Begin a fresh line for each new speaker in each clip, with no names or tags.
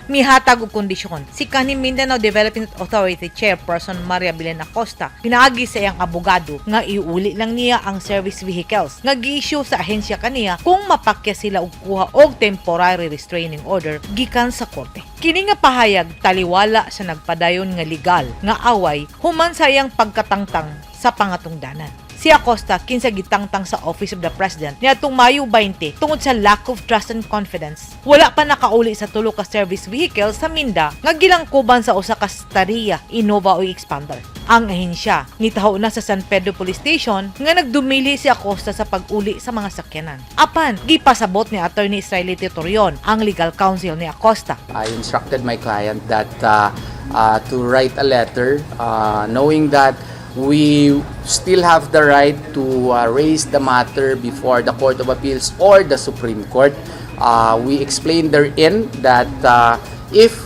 Mihatag og kondisyon si kanhi Mindanao Development Authority Chairperson Maria Belen Acosta pinaagi sa iyang abogado nga iuli lang niya ang service vehicles nga gi-issue sa ahensya kaniya kung mapakya sila og kuha og temporary restraining order gikan sa korte. Kini nga pahayag taliwala sa nagpadayon nga legal nga away human sa iyang pagkatangtang sa pangatungdanan. Si Acosta kinsa gitangtang sa Office of the President niadtong Mayo 20 tungod sa lack of trust and confidence. Wala pa nakauli sa tulo ka service vehicle sa Minda nga gilangkuban sa usa ka Staria, Innova o Xpander. Ang ahensya nitaho na sa San Pedro Police Station nga nagdumili si Acosta sa pag-uli sa mga sakyanan. Apan gipasabot ni Attorney Israelito Torreon, ang legal counsel ni Acosta.
I instructed my client that to write a letter, knowing that we still have the right to raise the matter before the Court of Appeals or the Supreme Court. We explained therein that if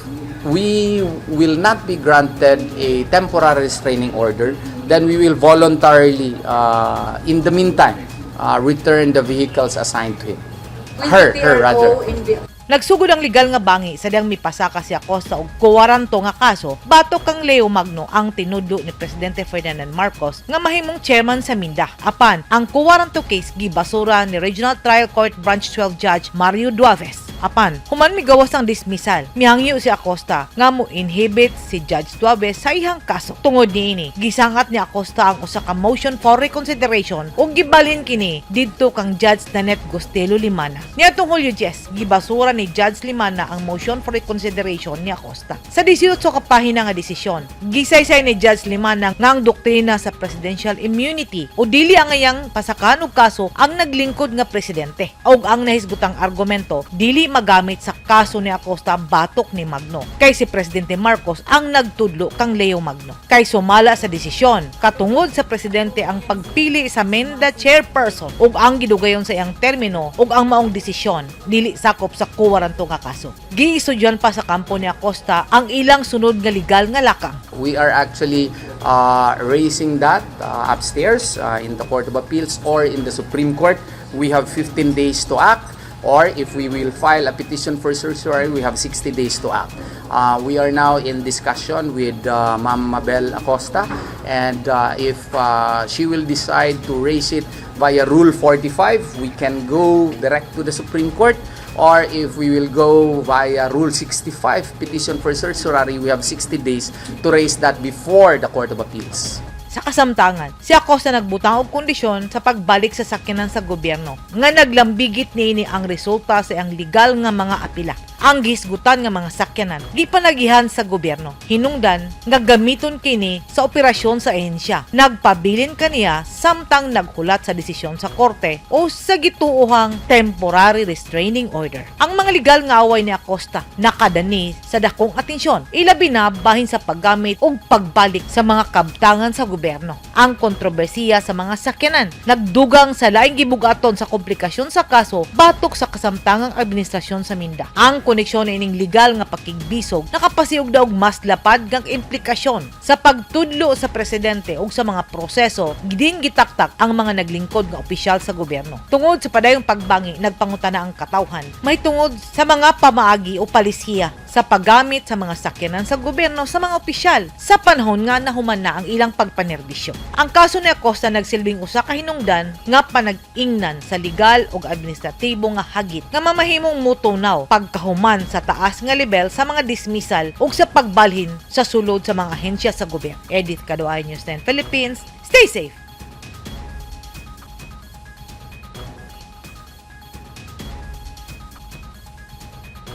we will not be granted a temporary restraining order, then we will voluntarily, in the meantime, return the vehicles assigned to him. Her rather.
Nagsugod ang legal nga bangi sa diyang mipasaka si Acosta og quo warranto nga kaso batok kang Leo Magno ang tinudlo ni Presidente Ferdinand Marcos nga mahimong chairman sa Minda. Apan, ang quo warranto case gibasura ni Regional Trial Court Branch 12 Judge Mario Duaves. Apan, human migawas ang dismissal, mihangyo si Acosta nga mo inhibit si Judge Duaves sa iyang kaso. Tungod niini, gisangat ni Acosta ang usa ka motion for reconsideration ug gibalhin kini didto kang Judge Nanette Gustelo Limana. Niadtong Hulyo 10, gibasura ni Judge Limana ang motion for reconsideration ni Acosta. Sa 18 ka pahina nga desisyon, gisaysay ni Judge Limana nga ang doktrina sa presidential immunity o dili angayang pasakan og kaso ang naglingkod nga presidente ug ang nahisgutang argumento dili magamit sa kaso ni Acosta batok ni Magno kay si Presidente Marcos ang nagtudlo kang Leo Magno. Kay sumala sa desisyon, katungod sa presidente ang pagpili sa Minda chairperson ug ang gidugayon sa iyang termino ug ang maong desisyon dili sakop sa quo warranto nga kaso. Giisudyan pa sa kampo ni Acosta ang ilang sunod nga legal nga lakang.
We are actually raising that upstairs in the Court of Appeals or in the Supreme Court. We have 15 days to act, or if we will file a petition for certiorari, we have 60 days to act. We are now in discussion with Ma'am Mabel Acosta, and if she will decide to raise it via Rule 45, we can go direct to the Supreme Court, or if we will go via Rule 65 petition for certiorari, we have 60 days to raise that before the Court of Appeals.
Sa kasamtangan, si Acosta nagbutang og kondisyon sa pagbalik sa sakyanan sa gobyerno nga naglambigit niini ang resulta sa iyang legal nga mga apila. Ang gihisgutan nga mga sakyanan gipanagihan sa gobyerno. Hinungdan nga gamiton kini sa operasyon sa ahensya. Nagpabilin kaniya samtang naghulat sa desisyon sa korte o sa gituohang temporary restraining order. Ang mga legal nga away ni Acosta nakadani sa dakong atensyon, ilabi na bahin sa paggamit ug pagbalik sa mga kabtangan sa gobyerno. Ang kontrobersiya sa mga sakyanan nagdugang sa laing gibugaton sa komplikasyon sa kaso batok sa kasamtangang administrasyon sa Minda. Ang koneksyon ining legal nga pakigbisog nakapasiugda og mas lapad nga implikasyon sa pagtudlo sa presidente ug sa mga proseso din gitaktak ang mga naglingkod nga opisyal sa gobyerno. Tungod sa padayong pagbangi, nagpangutana ang katawhan mahitungod sa mga pamaagi o palisiya sa paggamit sa mga sakyanan sa gobyerno sa mga opisyal sa panahon nga nahuman na ang ilang pagpanerbisyo. Ang kaso ni Acosta nagsilbing usa ka hinungdan nga panag-ingnan sa legal ug administratibo nga hagit nga mamahimong mutunaw pagkahuman sa taas nga level sa mga dismissal ug sa pagbalhin sa sulod sa mga ahensya sa gobyerno. Edith Cadoay, News 10 Philippines. Stay safe!